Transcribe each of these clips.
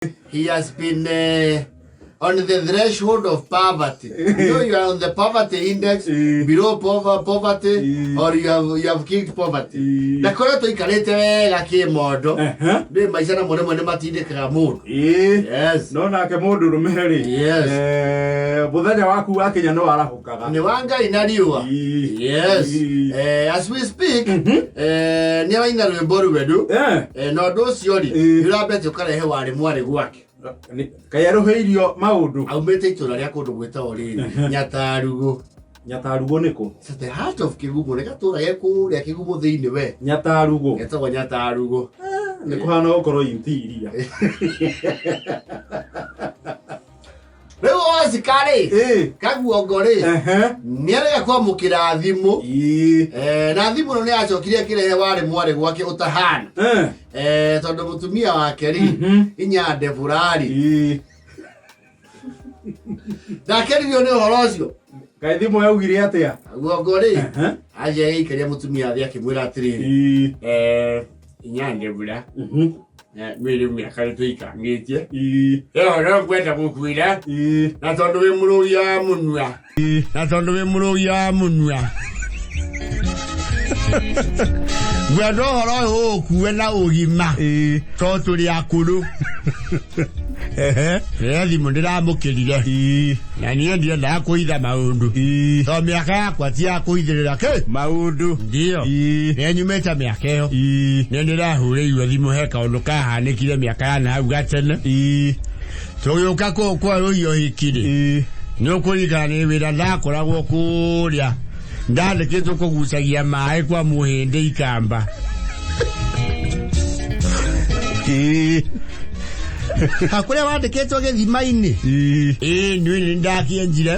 He has been on the threshold of poverty. You know you are on the poverty index, below poverty, or you have kicked poverty. Ndakoretwo ikarĩte wega kĩmondo. Ndĩ maica namo rĩmwe nĩ matindĩkaga mũndũ. Yes. No nake mũndũ rũme rĩ, mũthenya waku wakinya nĩ warahũkaga. Nĩ wa Ngai na riũa. Yes. As we speak, nĩ araina rwĩmbo rwendu. Na ũndũ ũcio rĩ, nĩ ũrambete ũkarehe warĩ mwarĩ gwake. Kaĩ arũhĩirio maũndũ? Aumĩte itũra rĩa kũndũ gwĩtagwo rĩrĩ Nyatarugo. Nyatarugo nĩkũ? It's the heart of Kĩgumo, nĩ gatũra ge kũrĩa Kĩgumo thĩinĩ we. Nyatarugo. Getagwo Nyatarugo. Nĩ kũhana gũkorwo interior. Rĩu Oscar rĩ, Kaguongo rĩ, nĩ arega kwamũkĩra thimũ. Na thimũ ĩno nĩ yacokire ĩkĩrehe warĩ mwarĩ gwake ũtahana. Tondũ mũtumia wake rĩ, inya Debora rĩ, ndakenirio nĩ ũhoro ũcio. Kaĩ thimũ yaugire atĩa? Kaguongo rĩ, athiĩ agĩikaria mũtumia thĩ akĩmwĩra atĩrĩrĩ, inya Debora, niĩ rĩu mĩaka nĩ tũikarangĩtie, ĩyo no ngwenda gũkwĩra, na tondũ wĩ mũrũgi wa mũnua, na tondũ wĩ mũrũgi wa mũnua, ngwenda ũhoro ũyũ ũkue na ũgima, tondũ tũrĩ akũrũ. Rĩrĩa thimũ ndĩramũkĩrire, na niĩ ndiendaga kũhitha maũndũ, tondũ mĩaka yakwa ti ya kũhithĩrĩra kĩ maũndũ. Ndio. Nĩ nyumĩte mĩaka ĩyo. Nĩ ndĩrahũrĩirwo thimũ, he kaũndũ kahanĩkire mĩaka ya na hau gatene. Tũgĩũka kwerũhia ũhiki-rĩ, nĩ ũkũririkana nĩ wĩra ndakoragwo kũrĩa ndandĩkĩtwo kũgucagia maĩ kwa mũhĩndĩ Ikamba. Hakũrĩa wandĩkĩtwo gĩthima-inĩ, ĩĩ, niĩ nĩ ndakĩenjire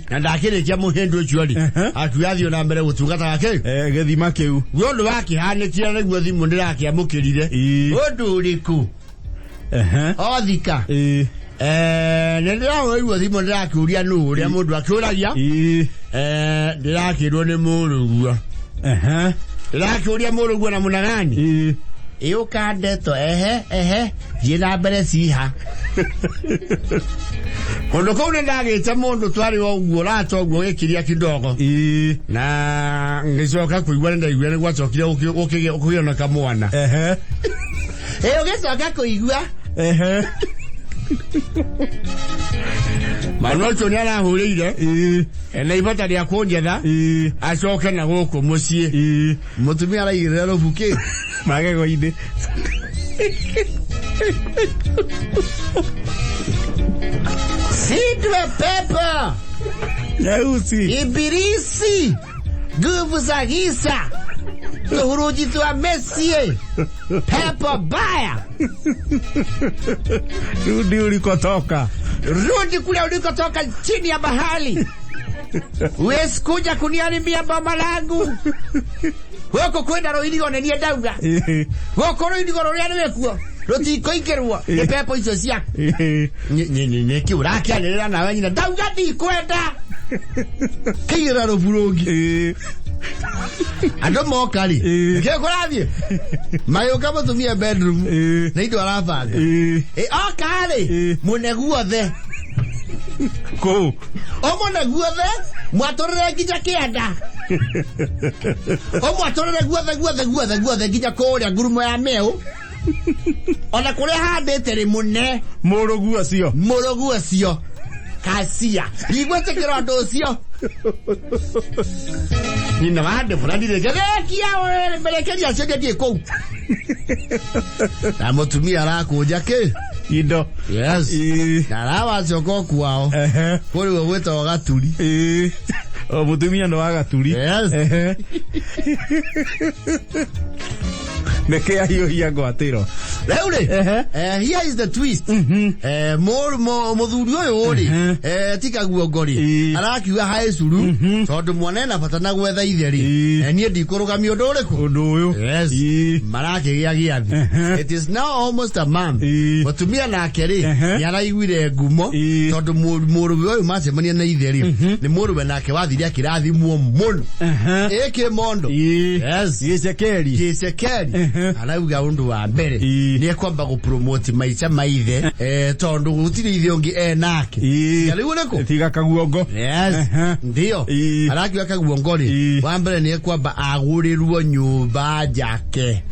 na ndakĩrĩkia mũhĩndĩ ũcio rĩ, akiuga athiĩ na mbere gũtungataga kĩ Gĩthima kĩu. Guo ũndũ wakĩhanĩkire nĩguo thimũ ndĩrakĩamũkĩrire. Ũndũ ũrĩkũ? Othika. Nĩ ndĩrahũrĩirwo thimũ, ndĩrakĩũria nũ ũrĩa mũndũ akĩũragia. Ndĩrakĩrwo nĩ mũrũguo. Ndĩrakĩũria mũrũguo na mũnagani ĩũka ndeto, ehe ehe, thiĩ na mbere ciha kũndũ kũu. Nĩ ndagĩte mũndũ twarĩ o ũguo rata ũguo gĩkiria kidogo, na ngĩcoka kũigua nĩ ndaiguire nĩ gwacokire gũkĩoneka mwana. Ĩ ũgĩcoka kũigua mwana ũcio nĩ arahũrĩire ena ibata rĩa kũnjetha acoke na gũkũ mũciĩ. Mũtumia araigĩrĩra rũbu kĩ magego-inĩ. Shindwe pepo nyeusi, ibilisi, nguvu za giza, tuhurunji twa mĩciĩ, pepo mbaya. Rudi ulikotoka. Rudi kule ulikotoka chini ya bahari. Huwezi kuja kuniharibia boma langu. Gũkũ kwĩna rũirigo, nĩ niĩ ndauga. Gũkũ rũirigo rũrĩa rwĩkuo rũtikũingĩrwo nĩ pepo icio ciaku. Nĩkĩ ũrakĩanĩrĩra nawe nyina? Ndauga ndikwenda kĩigĩra rũbu rũngĩ. Andũ moka rĩ, kĩ kũrathiĩ magĩũka mũtumia bedroom nĩ indo arabanga. Ĩ oka rĩ, mũne guothe. Kũu. Ũmũne guothe, mwatũrĩre nginya kĩanda, ũmwatũrĩre guothe guothe guothe guothe nginya kũrĩa ngurumo ya mĩeũ, ona kũrĩa handĩte rĩ, mũne. Mũrũgu ũcio. Mũrũgu ũcio kacia ndigwĩtĩkĩra ũndũ ũcio. Nyina wa Debora ndirĩke rekia merekeria acio ndiĩ kũu na mũtumia arakũnja kĩ indo. Yes. Na arawacoka o kwao kũrĩ gwĩtagwo Gaturi. O mũtumia nĩ wa Gaturi. Yes. Nĩkĩ ahiũhia ngwatĩro? Rĩu rĩ, here is the twist. Mũthuri ũyũ rĩ, ti Kaguongo rĩ, arakiuga haĩ curu tondũ mwana ena bata na gwetha ithe rĩ, niĩ ndikũrũgamia ũndũ ũrĩkũ? Ũndũ ũyũ. Yes. Marakĩgĩa gĩathĩ. It is now almost a month. Mũtumia nake rĩ, nĩ araiguire ngumo tondũ mũrũwe ũyũ macemania na ithe rĩ, nĩ mũrũwe nake wathire akĩrathimwo mũno ĩkĩ mondo. Yes. Gĩcekeri. Gĩcekeri. Arauga undu wa mbere Ii. ni ekwamba gupromote maica maithe, tondu gutiri ithe ungi enake. Ii. Riu uriku? Tiga kaguongo. Yes. Ehe. Ndio. Ii. Arakiuga kaguongo ri, Ii. wa mbere ni ekwamba agũrĩrwo nyũmba njake.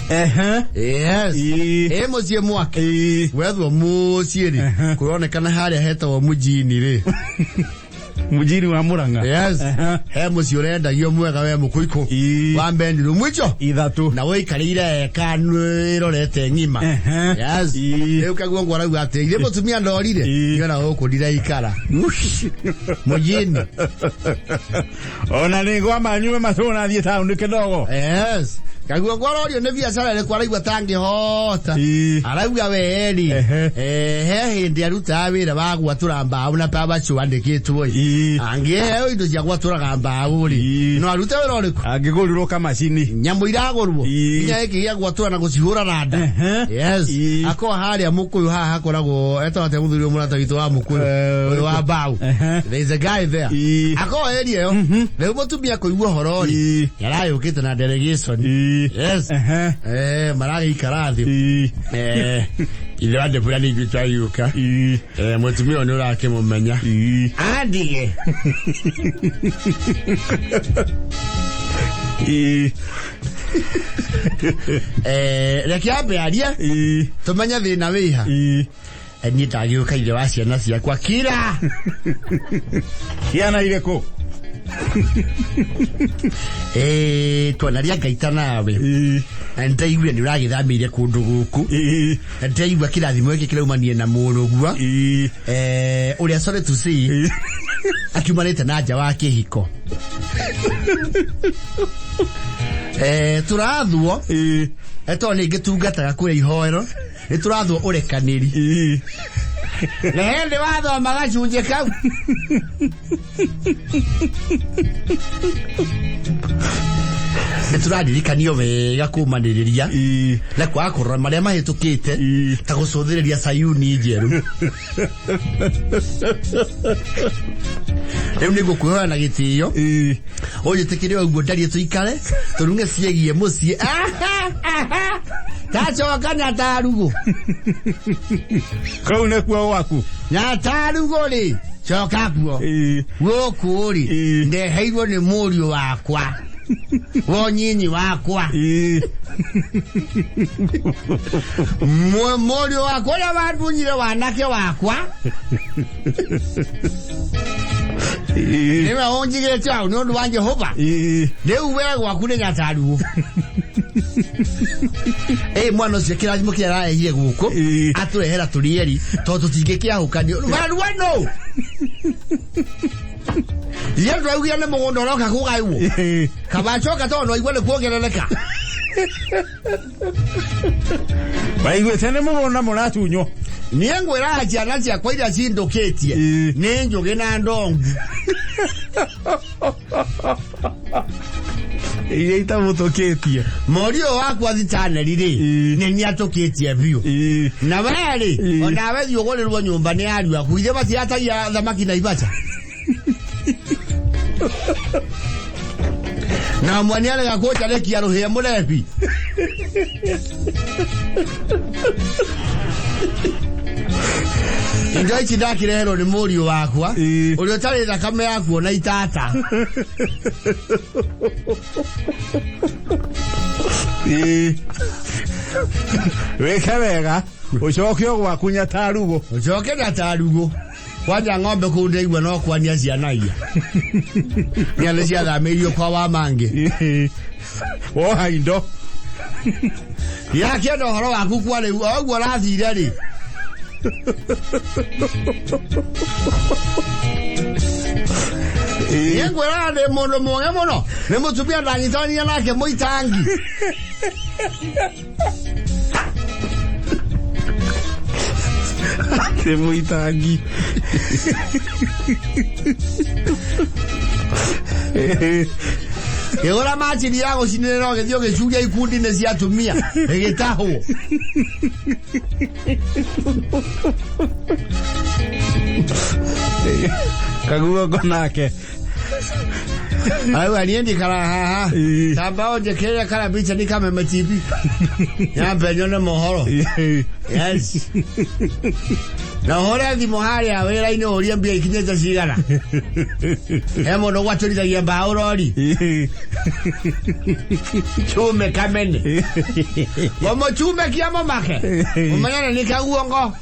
Ehe. Yes. Ii. Ĩ mũciĩ mwake. Ii. Wethwo mũciĩ rĩ, Ehe. kũronekana harĩa hetagwo mũjini rĩ. Mujini wa Murang'a. Yes. Ehe. He mũciĩ ũrendagio mwega we mũkũikũ. Ii. Wa mbere nĩ mwicho. Ithatu. Na wĩikarĩire eka ĩrorete ng'ima. Ehe. Yes. Ii. Rĩu kaguongo arauga atĩ ithe mũtumia ndorire. Ii. Niona gũkũ ndiraikara. Mũjini. Ona nĩ gwa manyume macũna thiĩ taũni kidogo. Yes. Kaguongo arorio nĩ biacara ĩrĩkũ araigua tangĩhota. Ii. Arauga weri Ehe. he hĩndĩ arutaga wĩra wa gwatũra mbaũ na pabacu andĩkĩtwo ĩ. Ii. Angĩheo indo cia gwatũraga mbaũ rĩ, Ii. no arute wĩra ũrĩkũ? Angĩgũrirwo kamacini. Nyamũ iragũrwo Ii. nginya gĩkĩ gĩa gwatũra na gũcihũra randa. Ehe. Yes. Ii. Akorwo harĩa mũkũyũ haha hakoragwo etagwo atĩa mũthuri ũyũ mũrata witũ wa mũkũyũ Eh, ũyũ wa mbaũ. Ehe. There is a guy there. Ii. Akorwo area ĩyo rĩu mũtumia kũigua ũhoro rĩ, Ii. nĩarayũkĩte na delegation. Ii. Yes. Ehe. Maragĩikara thĩ. Ii. Ithe wa ndebura nĩ ithuĩ twagĩũka. Ii. Mũtumia ũyũ nĩ ũrakĩmũmenya. Ii. Andige. Ii. Reke ambe arie Ii. tũmenye thĩna wĩha. Ii. Niĩ ndagĩũka ithe wa ciana ciakwa kira. Ciana irĩkũ? Twanaria ngaita nawe. Ii. Na nĩndaiguire nĩ ũragĩthamĩire kũndũ gũkũ. Ii. Na nĩndaigua kĩrathimo gĩkĩ kĩraumanie na mũrũgua. Ii. Ũrĩa sorry to say Ii. akiumanĩte na nja wa kĩhiko. Tũrathwo Ii. tondũ nĩ ngĩtungataga kũrĩa ihoero, nĩ tũrathwo ũrekanĩri. Ii. Na hĩndĩ wathoma gacunjĩ kau. Nĩ tũraririkanio wega kũmanĩrĩria Ii. na kwaga kũrora marĩa mahĩtũkĩte Ii. ta gũcũthĩrĩria Sayuni njerũ. Rĩu nĩ ngũkwĩhoya na gĩtĩo Ii. ũnjĩtĩkĩre ũguo ndariĩ tũikare tũrunge ciĩgiĩ mũciĩ. Tacoka nyatarugũ. Kũu nĩkuo gwaku. Nyatarugũ rĩ, coka kuo. Ii. Gũkũ rĩ, Ii. ndeheirwo nĩ mũriũ wakwa wo nyinyi wakwa. Ii. Mũriũ wakwa ũrĩa wandunyire wanake wakwa Ii. nĩwe ũnjigĩte hau nĩ ũndũ wa Jehova. Ii. Rĩu we gwaku nĩ nyatarugũ. Ĩ mwana ũcio kĩrathimo kĩrĩa ararehire gũkũ Ii. atũrehera tũrĩ eri tondũ tũtingĩkĩahũkanio. Marua no Ithe tũraugire nĩ mũgũnda ũroka kũgaywo. Ii. Kaba acoka tondũ no igue nĩ kuongerereka. Waiguĩte nĩ mũgũnda mũratunywo. Niĩ ngwĩraga ciana ciakwa iria cindũkĩtie Ii. nĩ njũgĩ na ndongu. Iria itamũtũkĩtie. Mũriũ ũyũ wakwa thitaneri rĩ, Ii. nĩ niatũkĩtie biũ. Ii. Na we rĩ, Ii. onawe thiĩ ũgũrĩrwo nyũmba nĩ ariũ aku, ithe matiratagia thamaki na ibaca. Na ũmwe nĩ arega kũnjarĩkia rũhĩa mũrebi. Indo ici ndakĩreherwo nĩ mũriũ wakwa Ii. ũrĩa ũtarĩ thakame yakuo na itata. Ii. Wĩke wega ũcoke o gwaku nyatarugũ. Ũcoke nyatarugũ. Kwanja ng'ombe kũu ndaigua no kwania ciana ia. Nia nĩ ciathamĩirio kwa Wamangĩ. Ii. Woha indo. Ndĩrakĩenda ũhoro waku kwa rĩu o ũguo ũrathire rĩ. Ii. Niĩ ngwĩraga ndĩ mũndũ mũũgĩ mũno. Nĩ mũtumia ndanyitanire nake mũitangi. Nĩ mũitangi. Kĩgũra macini ya gũcinĩrĩra ũgĩthiĩ ũgĩcuria ikundi-inĩ cia atumia ĩgĩtahwo. Kaguongo nake. Arauga niĩ ndikara haha. Ĩĩ. Tamba ũnjĩkĩrĩre karabica ni Kameme TV. Nyambe nyone mohoro. Yes. Na ũhũre thimũ harĩa wĩra-inĩ ũrie mbia ikinyĩte cigana. He mũndũ gwatũrithagia mbaũ rori. Chume kamene. Mũmũchume kia mũmake. Mũmenyane nĩ kaguongo.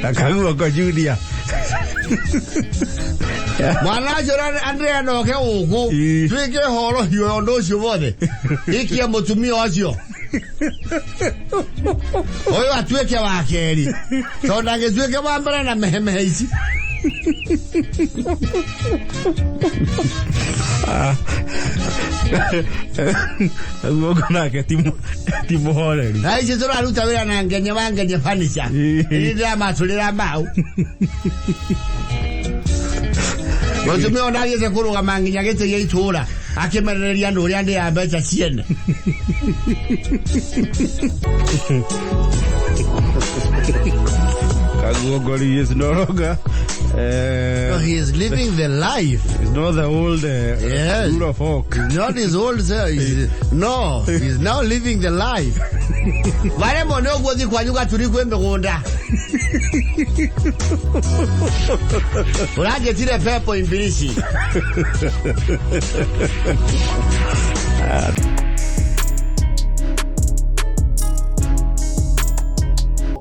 Akaguoko Junior. Mwana ũcio Andrea noke gũkũ. Ĩĩ. Twĩke horohio ya ũndũ ũcio wothe. Ikia mũtumia ũcio. Ũyũ atuĩke wa kerĩ. Tondũ ndangĩtuĩke wa mbere na mehemehe ici. Kaguoko nake ti mũhoreru. Na ici tũraruta wĩra na ngenye wa ngenye furniture. Ĩĩ. Nĩ ndĩramatũrĩra mbaũ. Mũtumia ũyũ ndathiĩte kũrũgama nginya gĩtĩ gĩa itũũra akĩmenereria andũ ũrĩa ndĩaga mbeca ciene. Kaguoko is no longer So he is living the life. It's not the old Yes. rule of oak. Not his old self. No, he's now living the life. Waremwo nĩ ũguo thiĩ kwanyu gaturi kwĩ mĩgũnda. Ũranjĩtire pepo imbirici.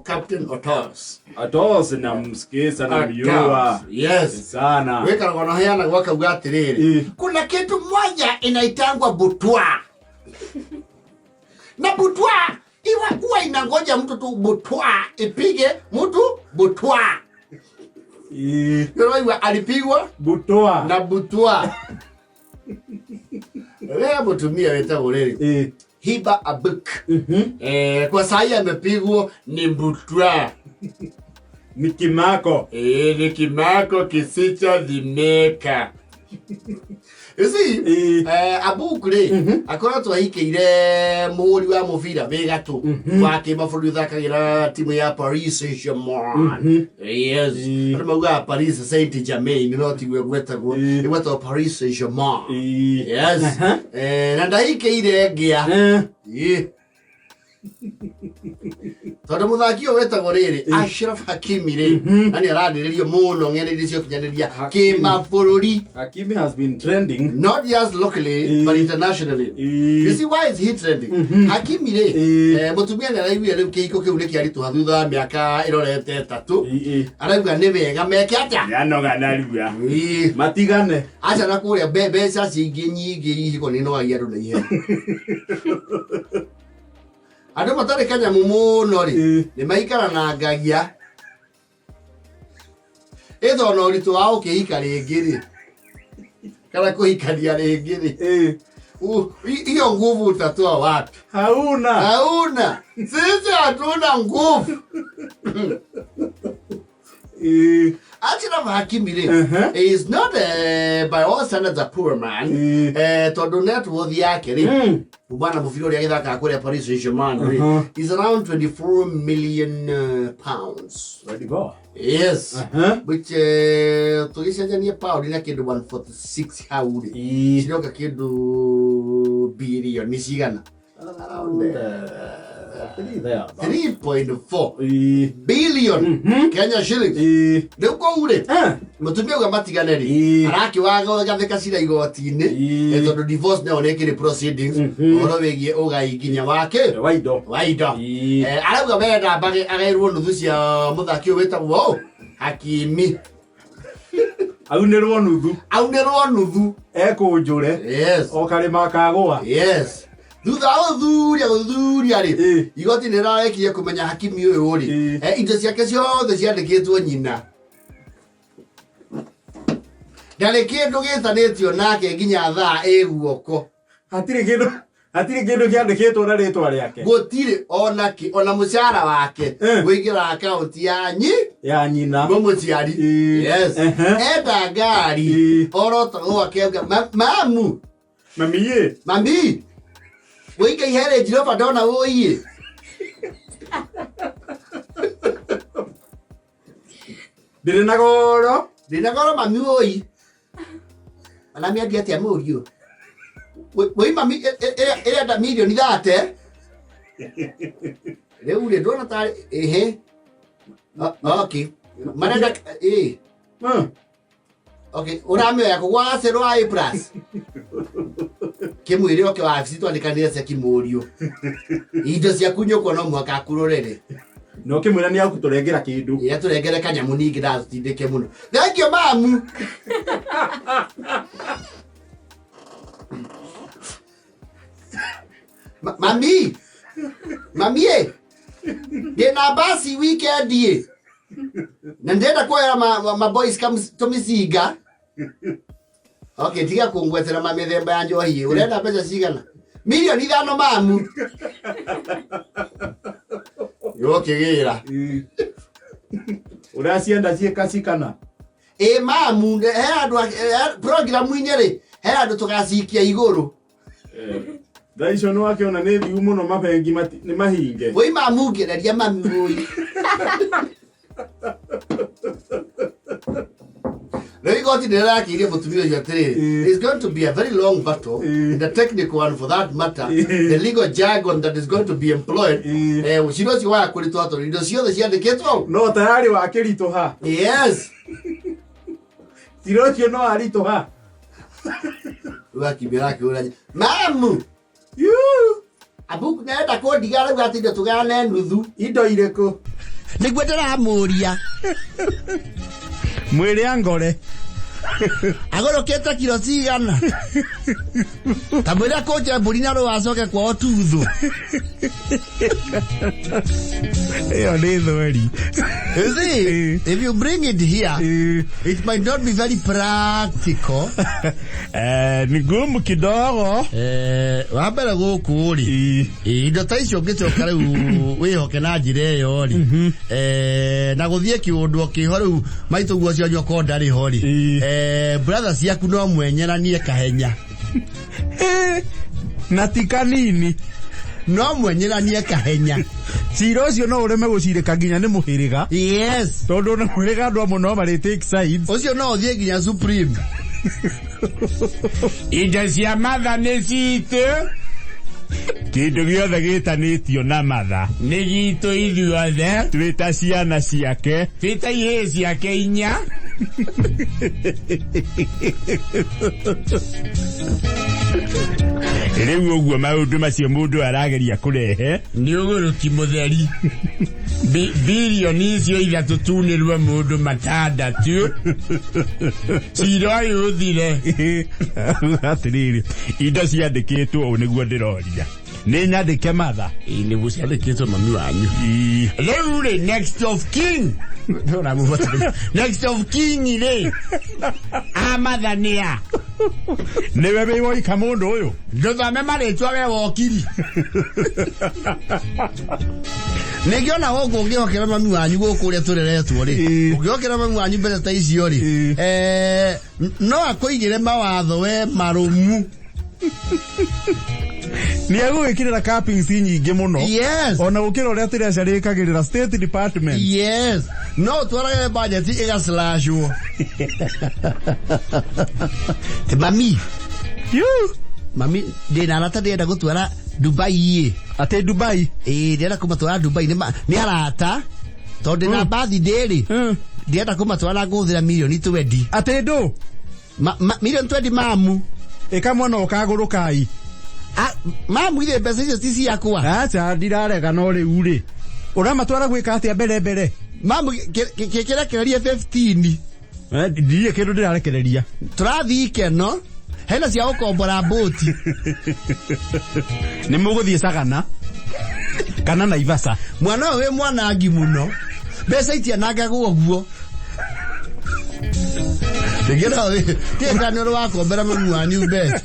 Captain Otos. Atos namsikiza namjua Otos. Yes. sana. Weka ngono heana gwakauga atiriri. Ĩ. Kuna kitu moja inaitangwa butwa. Na butwa iwa huwa inangoja mtu tu butwa ipige mtu butwa. Ĩ. Unaona alipigwa Butoa. na butwa. Leo mutumia wetagwo rĩrĩ. Ĩ. Hiba Abuk. Kwa sahi amepigwa ni butwa. Ni kimako. Ni kimako kisichothimĩka. You see, Ĩ. Abuk rĩ akoretwo ahikĩire mũhũri wa mũbira wĩ gatũ wa kĩmabũrũri ũthakagĩra timu ya Paris Saint-Germain. Yes. Ĩ. Andũ maugaga Paris Saint-Germain no tiguo ĩgwetagwo. Ĩ. Ĩgwetagwo Paris Saint-Germain. Ĩ. Yes. Aha. Na ndahikĩire ngĩa. Eh. Ĩ. Tondũ mũthaki ũyũ wetagwo rĩrĩ Ashraf Hakimi rĩ na nĩ aranĩrĩrio mũno ng'enda-inĩ cia ũkinyanĩria Hakimi. kĩmabũrũri, Hakimi has been trending. not just locally Ĩ. but internationally. Ĩ. You see why is he trending? Hakimi rĩ Ĩ. mũtumia nĩ araiguire rĩu kĩhiko kĩu nĩ kĩaritũha thutha wa mĩaka ĩrorete ĩtatũ. Ĩ. Arauga nĩ wega meke atĩa? Yanoga narua. Ĩ. Matigane. Aca na kũrĩa mbeca cingĩ nyingĩ ihiko nĩ nogagia andũ na ihenya. Andũ matarĩ kanyamũ mũno rĩ Ĩ. nĩ maikaranangagia ĩtho na ũritũ wa ũkĩhika rĩngĩ rĩ kana kũhikania rĩngĩ rĩ. Ĩ. Hiyo nguvu utatoa wapi? Hauna. Hauna. Sisi hatuna nguvu. Ĩ. Ashraf Hakimi rĩ Uh-huh. is not by all standards a poor man. Ĩ. Tondũ net worth yake rĩ Mm. bwana mũbira ũrĩa agĩthakaga kũrĩa Paris Saint-Germain rĩ Uh-huh. is around 24 million pounds. Ready go. Yes. Uh-huh. Which tũgĩcenjania pound na kĩndũ 146 hau rĩ Ĩ. ciroka kĩndũ birioni cigana? Around Three there. 3.4 Ĩ. billion Kenya shillings. Ĩ. Rĩu kũu rĩ Eh. mũtumia uga matigane rĩ Ĩ. arakiwaga gatheka cira igoti-inĩ. Ĩ. Tondũ divorce nayo nĩ ĩkĩrĩ proceedings ũhoro wĩgiĩ ũgai nginya wake Waido. wa indo. Ĩ. Arauga wenda mbage agaĩrwo nuthu cia mũthaki ũyũ wĩtagwo ũ Hakimi. Aunĩrwo nuthu. Aunĩrwo nuthu. Ekũnjũre. Yes. O karĩma kagũa. Yes. Thutha wa gũthuthuria gũthuthuria rĩ Ĩ. igoti nĩ rĩrarekirie kũmenya Hakimi ũyũ rĩ Ĩ. indo ciake ciothe ciandĩkĩtwo nyina ndarĩ kĩndũ gĩtanĩtio nake nginya thaa ĩ guoko. Hatirĩ kĩndũ hatirĩ kĩndũ kĩandĩkĩtwo na rĩtwa rĩake. Gũtirĩ ona kĩ ona mũcara wake Eh. wĩingĩra akaunti ya nyi Ya nyina. mũmũciari. Ĩ. Yes. Ehe. Enda ngari Ĩ. orota gwake auga mamu Mami ĩ. mami wĩike ihere Jehova ndona wũiĩ. Ndĩrĩ na goro. Ndĩna goro mami wũi. Anamĩendia atĩa mũriũ? Wĩ mami ĩrenda mirioni 30. Rĩu rĩ ndona tarĩ ĩhĩ. Okay. Marenda ĩ. Okay, ũramĩoya kũ gwa Gacĩrũ wa A plus? Kĩmwĩre oke wabici twandĩkanĩre ceki mũriũ. Indo ciaku nyũkwa no mũhaka akũrorere. Na ũkĩmwĩra nĩ agũtũrengera kĩndũ. Ĩ atũrengere kanyamũ ningĩ ndatũtindĩke mũno. Thank you mamu. Mami. Mami ĩ. Ndĩna basi weekend ĩ. Na ndĩrenda kuoera ma boys tũmĩcinga. Okay, tiga kũngwetera ma mĩthemba ya njohi. Ũrenda mbeca cigana? Mirioni 5 mamu. Yokĩgĩra. Ũracienda ciĩka cikana? Ĩ mamu, he andũ programu-inĩ rĩ, he andũ tũgacikia igũrũ. Thaa icio nĩ wakĩona nĩ thiu mũno mabengi nĩ mahinge. Woi mamu ngĩreria mami woi. Rĩu igoti nĩrĩrakĩirie mũtumia ũcio atĩrĩrĩ, it's going to be a very long battle, and a technical one for that matter, the legal jargon that is going to be employed. Ũcira ũcio waga kũritũha tondũ indo ciothe ciandĩkĩtwo. No tayari wakĩritũha. Yes. Cira ũcio no aritũha. Rĩu akiumĩra akĩũrania, mamu, abuku nenda kũndiga rĩu atĩ indo tũgayane nuthu. Indo irĩkũ? Nĩguo ndĩramũria. Mwĩrĩ angore. Agũrũkĩte kiro cigana? Ta mwĩre akũnje mbũri na rũa acoke kwao tuthũ. Ĩyo nĩ thweri. You see, if you bring it here, it might not be very practical. Ni ngumu kidogo. Wa mbere gũkũ rĩ, indo ta icio ũngĩcoka rĩu wĩhoke na njĩra ĩyo rĩ, na gũthiĩ kĩũndũ kĩho rĩu maitũ guo cio nyoko ndarĩ ho rĩ, brother ciaku no mwenyeranie kahenya. Na ti kanini. No mwenyeranie kahenya. Cira ũcio no ũreme gũcirĩka nginya nĩ mũhĩrĩga. Yes. Tondũ na mũhĩrĩga andũ amwe no marĩ take sides. Ũcio no ũthiĩ nginya Supreme. Indo cia matha nĩ citũ. Kĩndũ gĩothe gĩtanĩtio na matha. Nĩ gitũ ithuothe. Twĩta ciana ciake. Twĩta ihĩĩ ciake inya. Rĩu ũguo maũndũ macio mũndũ arageria kũrehe. Nĩ ũgũrũki mũtheri. Bilioni icio ithatũ tunĩrwo mũndũ matandatũ. Cira ũyũ ũthire. Atĩrĩrĩ, indo ciandĩkĩtwo ũũ nĩguo ndĩroria. Nĩ nyandĩke matha. Nĩguo ciandĩkĩtwo mami wanyu. Rĩu rĩ, next of kin. Next of kin rĩ, amatha nĩ a? Nĩwe wĩ woika mũndũ ũyũ. Ndũthome marĩtwa we wokiri. Ningĩ ona gũkũ ũngĩhokera mami wanyu gũkũ ũrĩa tũreretwo rĩ, ũngĩhokera mami wanyu mbeca ta icio rĩ, no akũigĩre mawatho we marũmu. Nĩ egũgĩkĩrĩra cappings nyingĩ mũno. Yes. Ona gũkĩra ũrĩa Treasury ĩkagĩrĩra State Department. Yes. No ũtwarage budget ĩgaslashwo. Mami. Mami, ndĩna arata ndĩrenda gũtwara Dubai ĩ. Atĩ Dubai? Ĩ, ndĩrenda kũmatwara Dubai nĩ arata. Tondũ ndĩna birthday rĩ. Ndĩrenda kũmatwara ngũhũthĩra mirioni 20. Atĩ ndũ? Mirioni 20 mamu. Ĩka mwana ũkagũrũkai. Mamu ithe mbeca icio ti ciakwa. Acha ndirarega no rĩu rĩ. Ũramatwara gwĩka atĩa mbere mbere? Mamu kĩrekererie 15. Ndirĩ kĩndũ ndĩrarekereria. Tũrathiĩ ikeno. Hena cia gũkombora mbũti. Nĩ mũgũthiĩ Sagana kana Naivasha. Mwana ũyũ wĩ mwanangi mũno. Mbeca itianangagwo ũguo. Rĩngĩ no tiga nĩ ũrĩ wakombera mami wanyu mbeca.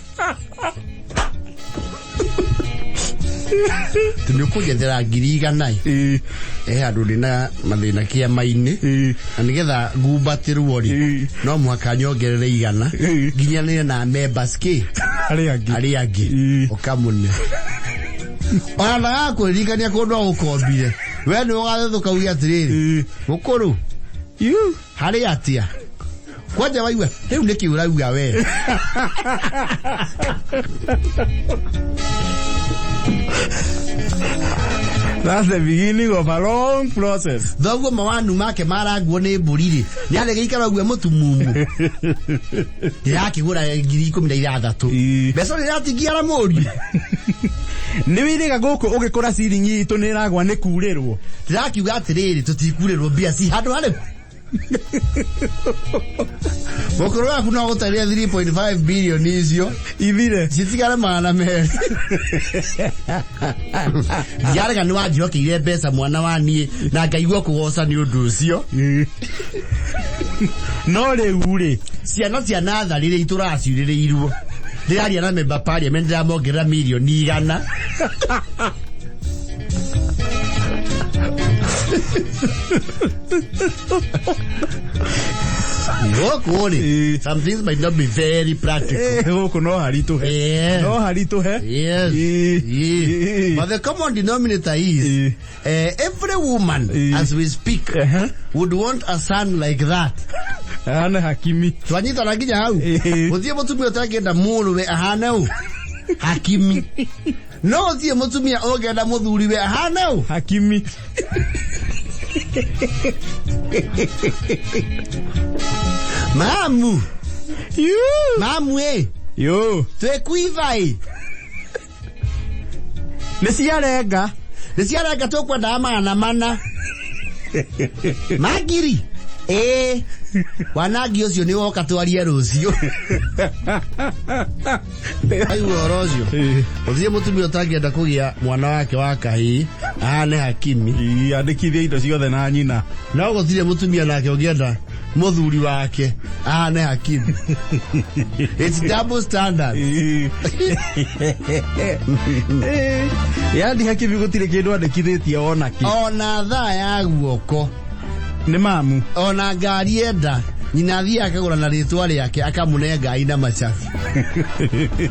Nĩ ũkũnjethera 100,000. He handũ ndĩna mathĩna kĩama-inĩ. Na nĩgetha ngumbatĩrwo rĩ, no mũhaka nyongerere 100. Nginyanĩre na members kĩ? Arĩa angĩ. Arĩa angĩ. Ũkamũne. Ona ndagakũririkania kũndũ agũkombire. We nĩwe ũgathethũka uge atĩrĩrĩ, mũkũrũ, harĩ atĩa? Kwanja waigua rĩu nĩkĩ ũrauga we? That's the beginning of a long process. Thoguo mawanu make marangwo nĩ mbũri rĩ, nĩ arĩ gĩikaro ũguo mũtumumu. Ndĩrakĩgũra 16,000. Mbeca nĩ iratingiara mũriũ. Nĩ wĩrĩga gũkũ ũgĩkũra ciringi itũ nĩ ĩragwa nĩ kurĩrwo. Ndĩrakiuga atĩrĩrĩ, tũtikurĩrwo mbia ci handũ harĩkũ? Mũkũrũ waku no gũtarĩre 3.5 billion icio ithire citigare 200. Ndiarega nĩ wanjihokeire mbeca mwana wa niĩ na ngaigua kũgoca nĩ ũndũ ũcio. No rĩu rĩ, ciana cia natharĩ rĩ itũraciurĩrĩirwo. Ndĩraria na member parliament, ndĩramongerera 100,000,000. Gũkũ rĩ, some things might not be very practical. Gũkũ no haritũhe. No haritũhe. But the common denominator is every woman as we speak would want a son like that. Ahane Hakimi. Twanyitana nginya hau. Gũtirĩ mũtumia ũtangĩenda mũrũwe ahane ũ Hakimi. No gũtirĩ mũtumia ũngĩenda mũthuriwe ahane ũ Hakimi. Mamu. Mamu ĩ. Yo. Twĩkuiva ĩ. Nĩ ciarenga. Nĩ ciarenga, tũkwendaga 400. Mangiri. Ĩĩ. Wanangi ũcio nĩ woka twarie rũciũ. Aigua ũhoro ũcio. Gũtirĩ mũtumia ũtangĩenda kũgĩa mwana wake wa kahĩĩ ahane Hakimi. Andĩkithie indo ciothe na nyina. No gũtirĩ mũtumia nake ũngĩenda mũthuri wake ahane Hakimi. It's double standard. Yani Hakimi gũtirĩ kĩndũ andĩkithĩtie ona kĩ. Ona thaa ya guoko. Nĩ mamu. Ona ngari enda nyina athiĩ akagũra na rĩtwa rĩake akamũne ngai na macabi.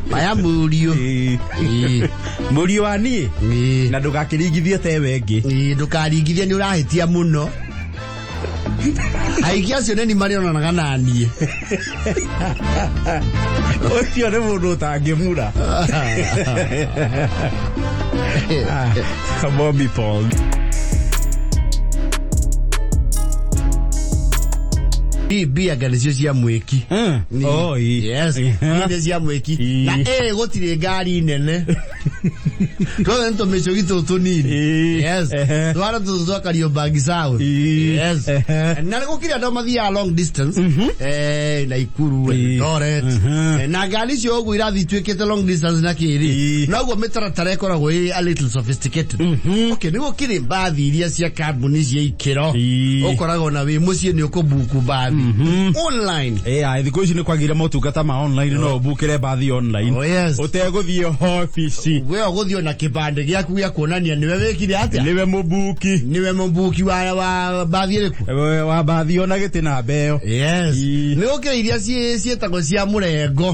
Maya mũriũ. Mũriũ wa niĩ. Na ndũgakĩringithie tewe ĩngĩ. Ndũkaringithie, nĩ ũrahĩtia mũno. Aingĩ acio nĩ marĩonanaga na niĩ. Ũcio nĩ mũndũ ũtangĩmura. Bobby Paul. B anga nĩcio cia mwĩki. Oh, ĩ. Yes. Nĩ cia mwĩki. Na ĩ gũtirĩ ngari nene. Tuothe nĩ tũmĩcũgi tũtũ tũnini. Yes. Twara tũtũ twa Kariobangi South. Yes. Na nĩ gũkĩrĩ andũ mathiaga long distance. Naikuru, Eldoret. Na ngari icio ũguo irathiĩ ituĩkĩte long distance na kĩrĩ. Noguo mĩtaratara ĩkoragwo ĩ a little sophisticated. Okay, nĩ gũkĩrĩ mbathi iria cia kambuni cia ikĩro. Ũkoragwo na wĩ mũciĩ nĩ ũkũbuku mbathi. Online. Thikũ ici nĩ kwagĩire motungata ma online, no ũbukĩre mbathi online. Oh, yes. Ũtegũthiĩ obici. We ũgũthiĩ na kĩbandĩ gĩaku gĩa kuonania nĩwe wĩkire atĩa? Nĩwe mũbuki. Nĩwe mũbuki wa mbathi ĩrĩkũ? Wa mbathi ona gĩtĩ na mbeo. Yes. Nĩ gũkĩrĩ iria ciĩtagwo cia mũrengo.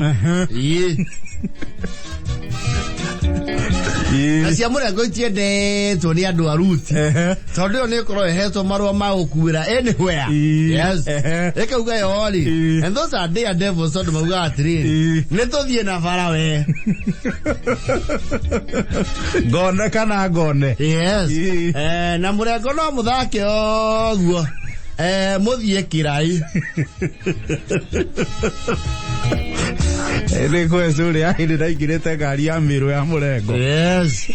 Na cia mũrengo itiendetwo nĩ andũ a ruti. Tondũ ĩyo nĩ ĩkoragwo ĩhetwo marũa ma gũkuĩra anywhere. Yes. Ĩkauga yo rĩ. And those are daredevils, tondũ maugaga atĩrĩrĩ, nĩ tũthiĩ na bara we. Ngone kana ngone. Yes. Na mũrengo no mũthake ũguo. Mũthiĩ kĩrai. Nĩ kwecũrĩ ya hĩndĩ ndaingĩrĩte ngari ya mĩrũ ya mũrengo. Yes.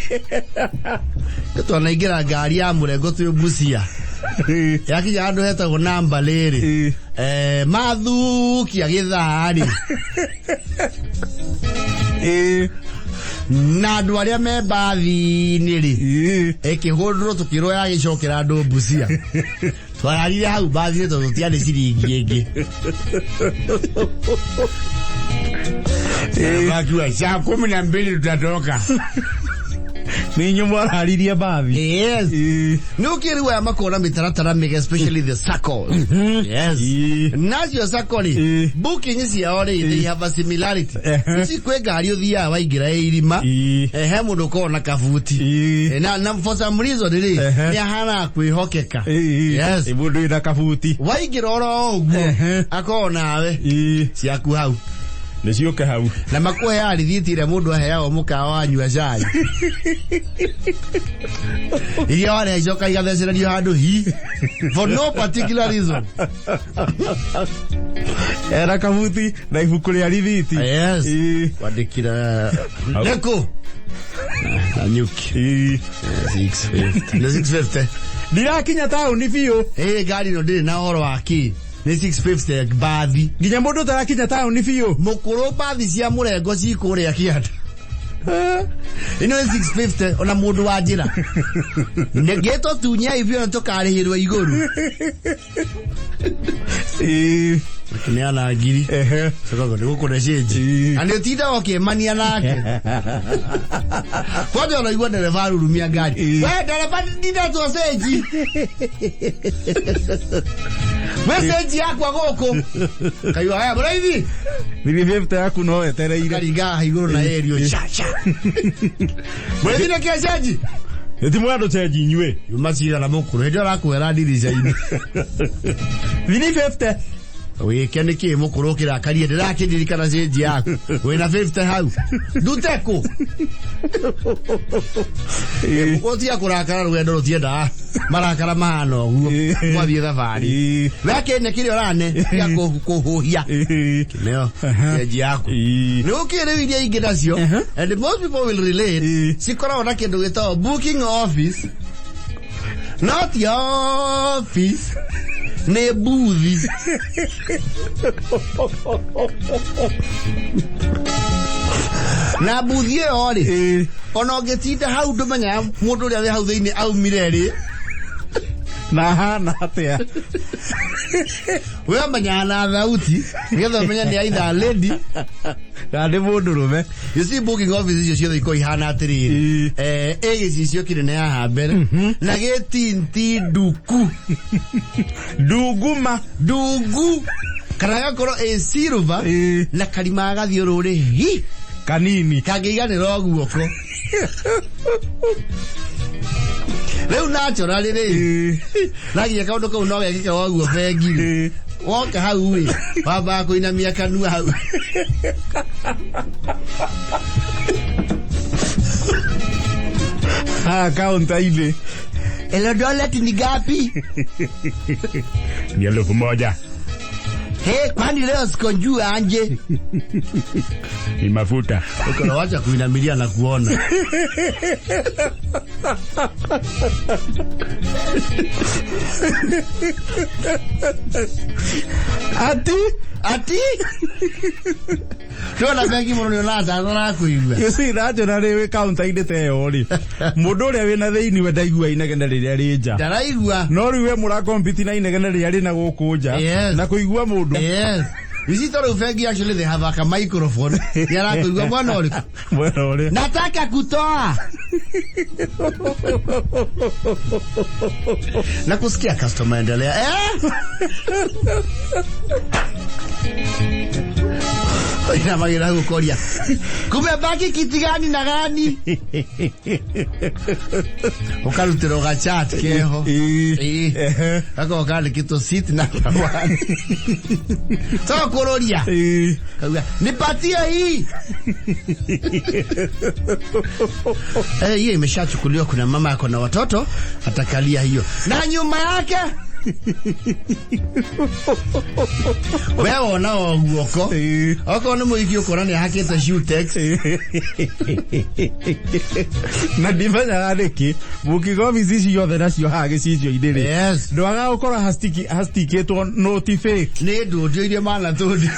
Twanaingĩra ngari ya mũrengo twĩ Busia. Yakinya handũ hetagwo namba rĩrĩ. Mathukia gĩthaa rĩ. Na andũ arĩa me mbathi-inĩ rĩ, ĩkĩhũndũrwo tũkĩrwo yagĩcokera andũ Busia. Twararire hau mbathi-inĩ tondũ tũtiarĩ ciringi ĩngĩ. Bakiwa saa 12 tutatoka. Nĩ inyuĩ mwararirie mbathi. Yes. Ĩĩ. Nĩ ũkĩ rĩu aya makoragwo na mĩtaratara mĩega, especially the SACCOs. Yes. Ĩĩ. Nacio SACCO rĩ, Ĩĩ. booking ciao rĩ, they have a similarity. Ehe. Ici kwĩ ngari ũthiaga waingĩra ĩ irima, Ĩĩ. he mũndũ ũkoragwo na kabuti. Ĩĩ. Na for some reason rĩ, Ehe. nĩ ahanaga kwĩhokeka. Ĩĩ. Yes. Ĩ, mũndũ wĩna kabuti. Waingĩra oro ũguo, Ehe. akoragwo nawe Ĩĩ. ciaku hau. Nĩ ciũke hau. Na makũheaga rithiti ĩrĩa mũndũ aheagwo mũkawa wanyua cai, iria warĩa icoka igathecererio handũ hi for no particular reason. Ena kabuti na ibuku rĩa rithiti. Yes. Ĩĩ. Kwandĩkira nĩkũ na nyuki. Ĩĩ. 650 nĩ 650. Ndirakinya taũni biũ. Ĩ, ngari ĩno ndĩrĩ na ũhoro wa kĩ, nĩ 650 mbathi. Nginya mũndũ ũtarakinya taũni biũ. Mũkũrũ, mbathi cia mũrengo cikũrĩa kĩanda, ĩno nĩ 650, ona mũndũ wa njĩra nĩngĩtwo tunyai biũ na tũkarĩhĩrwo igũrũ. Ĩĩ. Kĩneana ngiri. Ehe. Coka nĩ gũkũne cĩnji. Ĩĩ. Na nĩ ũtindaga ũkĩmania nake kwanja, ũraigua ndereba arurumia ngari. Ĩĩ. We ndereba, ndinetwo cĩnji, we cĩnji yakwa gũkũ kaigua haya mũraithi. 350 yaku no wetereire. Karinga haha igũrũ na ĩrio cha cha, mũraithi nĩ kĩa cĩnji. Ĩti mwandũ cenji inyuĩ. Yuma cigana mũkũrũ hĩndĩ ĩyo arakwĩra ndirica-inĩ. 350. Wĩke nĩ kĩ mũkũrũ ũkĩrakarie, ndĩrakĩririkana cĩnji yaku wĩna 50 hau ndute kũ. Ĩĩ. Gũtiga kũrakara, rũgendo rũtiendaga marakara mahana ũguo. Ĩĩ. Mwathiĩ thabarĩ. Ĩĩ. Wekĩne kĩrĩa ũrane tiga kũhũhia. Ĩĩ. Nĩyo cĩnji yaku. Ĩĩ. Nĩ ũkĩ rĩu iria ingĩ nacio, and most people will relate, Ĩĩ. cikoragwo na kĩndũ gĩtagwo booking office, not office, nĩ buthi na buthi ĩyo rĩ, Ĩĩ. ona ũngĩtinda hau ndũmenyaga mũndũ ũrĩa wĩ hau thĩinĩ aumire rĩ. Na hana atĩa? We ũmenyaga na thauti nĩgetha ũmenye nĩ either lady Kana nĩ mũndũrũme. You see, booking office icio ciothe ikoragwo ihana atĩrĩrĩ. Ĩĩ. Ĩ gĩcicio kĩnene haha mbere na gĩtinti nduku. Ndunguma. Ndungu kana gakorwo ĩ silver. Ĩĩ. Na karima gathiũrũrĩ hi. Kanini. Kangĩiganĩra o guoko rĩu naturally rĩ. Ĩĩ. Na nginya kaũndũ kau no gekĩke woguo bengi rĩ. Ĩĩ. Woka hau ĩ, wambaga kũinamia kanua hau. Haha kaunta-inĩ. Eldoret ni ngapi? Ni 1000. Hey, kwani leo siko juu anje? Ni mafuta. Uko wacha kuinamilia na kuona. Ati. Ati? Tuona bengi mũno nĩ ona tarakuigua. You see, nanjona rĩ wĩ kaunta-inĩ ta ĩyo rĩ, mũndũ ũrĩa wĩna thĩinĩ we ndaigua inegene rĩrĩa rĩ nja. Ndaraigua. No rĩu we mũrakompiti na inegene rĩrĩa rĩna gũkũ nja. Yes. Na kũigua mũndũ. Yes. You see, tondũ bengi actually they have like a microphone. Nĩ arakuigua mwena ũrĩkũ? Mwena ũrĩa. Nataka kutoa. Na kusikia customer endelea. Eh? Inamagira gukoria. Kumebaki kiti gani na gani? Ukarutĩrwo gachat keho. Ĩĩ. Ĩĩ. Ehe. Gakorwo kandĩkĩtwo seat number one. To kũrũria. Ĩĩ. Kauga, nipatie hii. Eh, hiyo imeshachukuliwa. Kuna mama ako na watoto atakalia hiyo, na nyuma yake we wona o guoko. Ĩĩ. Okorwo nĩ mũhiki ũkona nĩ ahakĩte Shoetex. Na ndimenyaga nĩkĩ booking office ici ciothe nacio haha gĩcicio-inĩ rĩ, ndwagaga gũkorwo hastikĩtwo noti fake. Nĩ ndũndũ iria mana tũndi.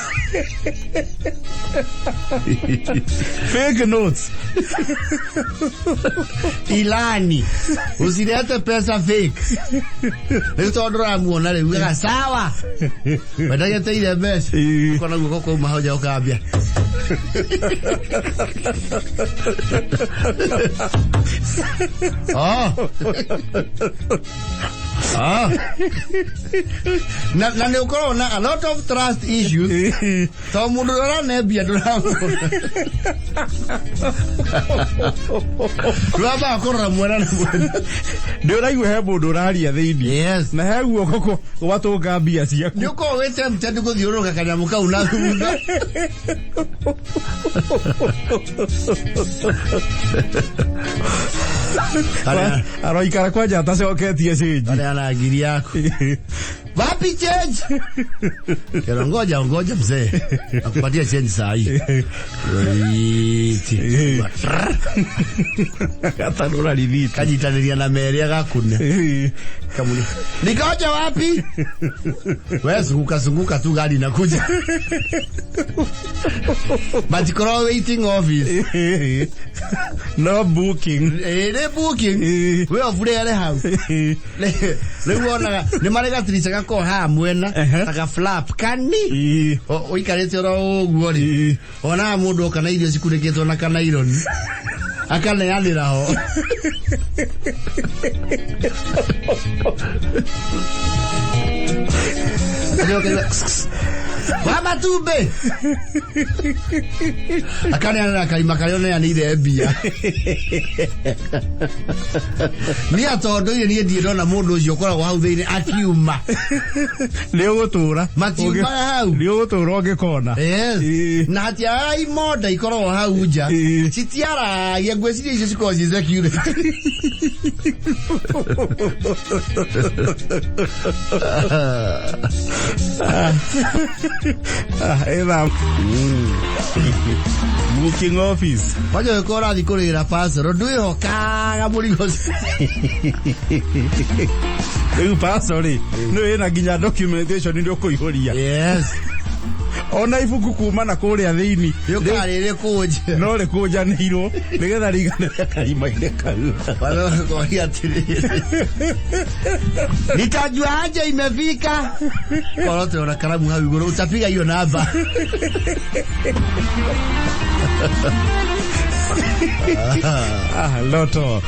Fake notes. Ilani usilete pesa fake. Rĩu tondũ ndũramuona rĩu ugaga sawa wendageteire mbeca. Ĩĩ. Ũkona guoko kwauma hau nja ũkambia. Oh. Ah. Na nä å korwo na a lot of trust issues to må ndå ũrane mbia ndũrambaga kũrora mwena na mwena. Ndä å raigua he må ndå å raria thä inä Yes. na he guoko gwatå nga mbia ciaku. Nä å korwo wä tempted gå thiå rå ka kanyamå kau na thutha. Aroikara kwanja atacoketie cĩnji. Aneana ngiri yaku. Wapi change? Kero ngoja ngoja mzee. Nakupatia change saa hii. Iti. Gatanũra rithiti. Kanyitanĩria na merĩ agakune. Kamuli. Nikoja wapi? Wewe zunguka zunguka tu gari inakuja. But korwo waiting office. No booking. Ĩ nĩ booking. We obure hau. Rĩu wonaga nĩ marĩ gatirica gakoragwo haha mwena ta ga flap kani ũikarĩte oro ũguo rĩ, onaga mũndũ oka na irio cikunĩkĩtwo na kanaironi akaneanĩra ho. Acoka, wa matumbĩ akaneanĩra karima karĩa ũneanĩire mbia. Niĩ tondũ niĩ ndirĩ ndona mũndũ ũcio ũkoragwo hau thĩinĩ akiuma. Nä å gå tå ra. Matiumaga hau. Nä å gå tå ra å ngä kona. Yes. Ĩĩ. Na hatiagaga imonda ikoragwo hau nja. Ĩĩ. Citiaragia, ngwĩciria icio cikoragwo ci security. Ĩtha booking office. Kwanja ũgĩkorwo ũrathiĩ kũrĩra parcel ndwĩhokaga mũrigo ũcio. Rĩu parcel rĩ nĩ wĩna nginya documentation nĩ ũkũihũria. Yes. Ona ibuku kuma na kũrĩa thĩinĩ Rĩũkaga rĩrĩ no rĩkũnjanĩirwo nĩgetha rĩiganĩre karima-inĩ kau. kũnje. Atĩrĩrĩ, nitajua aje imefika? Korote ona karamu hau igũrũ utapiga hiyo namba. Ah, loto.